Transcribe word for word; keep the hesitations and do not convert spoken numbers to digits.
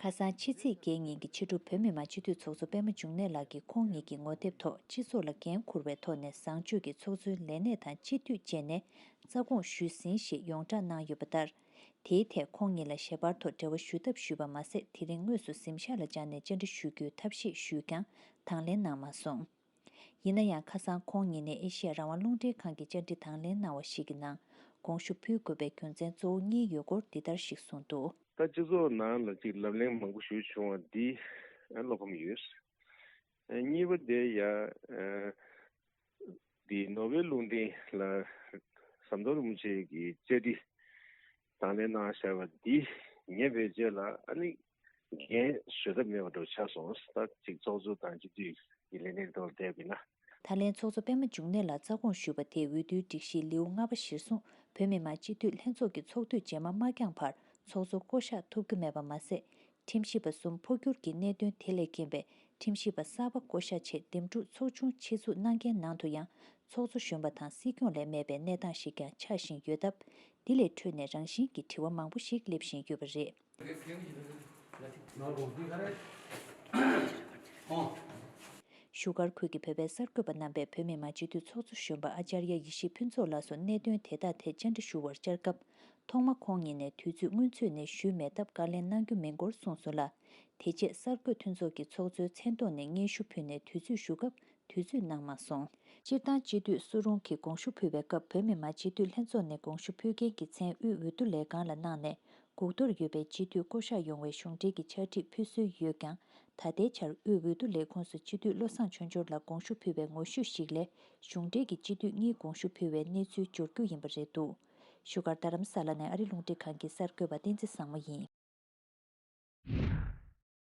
ཁ་སང་ཕྱི་ཚེས་བརྒྱད་ཉིན་གྱི་ཕྱི་དྲོ་བོད་མི་མང་སྤྱི་འཐུས་ཚོགས་གཙོ་པད་མ་འབྱུང་གནས་ལགས་ཀྱིས་ཁོང་ཉིད་ཀྱི་ངོ་དེབ་ཐོག་སྤྱི་ཚོགས་ལ་འགན་འཁུར་བའི་ཐོག་ནས་བཟང་སྤྱོད་ཀྱི་ཚོགས་གཙོའི་ལས་གནས་དང་སྤྱི་འཐུས་བཅས་ནས་རྩ་དགོངས་ཞུས་ཟིན་ཞེས་ཡོངས་བསྒྲགས་གནང་ཡོད་པ་ལྟར། དེའི་ཐད་ཁོང་ཉིད་ལ་ཞལ་པར་ཐོག་འབྲེལ་བ་ཞུ་ཐབས་ཞུས་པ་མ་ཟད། དེ་རིང་དངོས་སུ་གཟིམ་ཤག་ལ་བཅར་ནས་བཅར་འདྲི་ཞུ་རྒྱུའི་ཐབས་ཤེས་ཞུས་ཀྱང་དང་ལེན་གནང་མ་སོང་། ཡིན་ན་ཡང་ཁ་སང་ཁོང་ཉིད་ནས་ཨེ་ཤེ་ཡ་རང་དབང་རླུང་འཕྲིན་ཁང་གི་བཅར་འདྲི་དང་ལེན་གནང་བ་ཞིག་གི་ནང་དགོངས་ཞུ་ཕུལ་དགོས་པའི་རྒྱུ་མཚན་གཙོ་བོ་གཉིས་ཡོད་སྐོར་འདི་ལྟར་ཞིག་གསུངས་འདུག། ད་སྤྱི་ཚོགས་ནང་ལ་ཅིག་ལབ་གླེང་མང་པོ་ཞུས་བྱུང་བ་འདི་ཨ་བློ་ཕམ་ཡོད། ཨ་གཉིས་པ་དེ་ཡ་ཨ་འདི་ནོར་ཝེ་རླུང་འཕྲིན་ལ་ཟམ་གདོང་རིན་པོ་ཆེ་གི་བཅར་འདྲི་དང་ལེན་གནང་བཞག་པ་འདི་ངས་བེད་སྤྱད་ལ་ཨ་ནི་འགན་བཞེས་ཐབས་མེད་པ་འདྲ་ཆགས་སོང་། ད་ཅིག་ཚོགས་གཙོ་དང་སྤྱི་འཐུས་ཀྱི་ལས་སྣེ་ཐོག་ལ་བསྡད་པ་ཡིན་ན། ད་ལན་ཚོགས་གཙོ་པད་མ་འབྱུང་གནས་ལ་རྩ་དགོངས་ཞུས་པ་དེས་འོས་བསྡུའི་སྒྲིག་གཞིའི་ལེའུ་ལྔ་པ་གཞིར་བཟུང་བོད་མི་མང་སྤྱི་འཐུས་ལྷན་ཚོགས་ཀྱི་ཚོགས་དུས་རྗེས་མ་མ་འགྱངས་བར་ཚོགས་གཙོ་བསྐོ་གཞག་ཐུབ་ཀྱི་མེད་པ་མ་ཟད། ཁྲིམས་ཞིབ་པ་གསུམ་འཕོ་འགྱུར་གྱི་གནད་དོན་དེ་ལས་རྐྱེན་པས་ཁྲིམས་ཞིབ་པ་གསར་པ་བསྐོ་གཞག་ཆེད་འདེམས་སྒྲུག་ཚོགས་ཆུང་ཆེད་འཛུགས་གནང་མཁན་ནང་དུ་ཡང་ཚོགས་གཙོ་གཞོན་པ་དང་སྲིད་སྐྱོང་ལས་མེད་པའི་གནས་སྟངས་ཤིག་ཀྱང་ཆགས་བཞིན་ཡོད་སྟབས། འདི་ལས་འཕྲོས་ནས་རང་བཞིན་གྱི་དྲི་བ་མང་པོ་ཞིག་སླེབས་བཞིན་ཡོད་པ་རེད། བཞུགས་སྒར་ཁུལ་གྱི་བོད་པའི་གསར་འགོད་པ་རྣམ་པས་བོད་མི་མང་སྤྱི་འཐུས་ཚོགས་གཙོ་གཞོན་པ་ཨ་ཅར་ཡ་ཡེ་ཤེས་ཕུན་ཚོགས་ལགས་སུ་གནད་དོན་དེ་དག་ཐད་བཅར་འདྲི་ཞུ་བར་བཅར་སྐབས། ཐོག་མ་ཁོང་ཉིད་ནས་དུས་ཚོད་སྔོན་ཚུད་ནས་ཞུས་མེད་སྟབས་བཀའ་ལན་གནང་རྒྱུ་མིན་སྐོར་གསུངས་སོང་ལ། དེ་རྗེས་གསར་འགོད་མཐུན་ཚོགས་ཀྱི་ཚོགས་གཙོའི་མཚན་ཐོག་ནས་སྙན་ཞུ་ཕུལ་ནས་དུས་ཚོད་ཞུ་སྐབས། དུས་ཚོད་གནང་མ་སོང་། སྤྱིར་བཏང་སྤྱི་འཐུས་སུ་རུང་གིས་དགོངས་ཞུ་ཕུལ་བའི་སྐབས་བོད་མི་མང་སྤྱི་འཐུས་ལྷན་ཚོགས་ནས་དགོངས་ཞུ་ཕུལ་མཁན་གྱི་མཚན་དབུས་འོས་བསྡུ་ལས་ཁང་ལ་གནང་ནས་སྒུག་ཐོར་ཡོད་པའི་སྤྱི་འཐུས་བསྐོ་གཞག་ཡོང་བའི་གཞུང་འབྲེལ་གྱི་ཕྱག་བྲིས་ཕུལ་སྲོལ་ཡོད་ཀྱང་། ད་ལྟའི་ཆར་དབུས་འོས་བསྡུ་ལས་ཁུངས་སུ་སྤྱི་འཐུས་བློ་བཟང་ཆོས་འབྱོར་ལ་དགོངས་ཞུ་ཕུལ་བའི་ངོ་བཤུས་ཤིག་ལས་གཞུང་འབྲེལ་གྱི་སྤྱི་འཐུས་གཉིས་དགོངས་ཞུ་ཕུལ་བའི་གནས་ཚུལ་འབྱོར་རྒྱུ་ཡིན་པ་རེད་འདུག། བཞུགས་སྒར་རྡ་རམ་ས་ལ་ནས་ཨ་རི་རླུང་འཕྲིན་ཁང་གི་གསར་འགོད་པ་བསྟན་འཛིན་བཟང་མོ་ཡིན།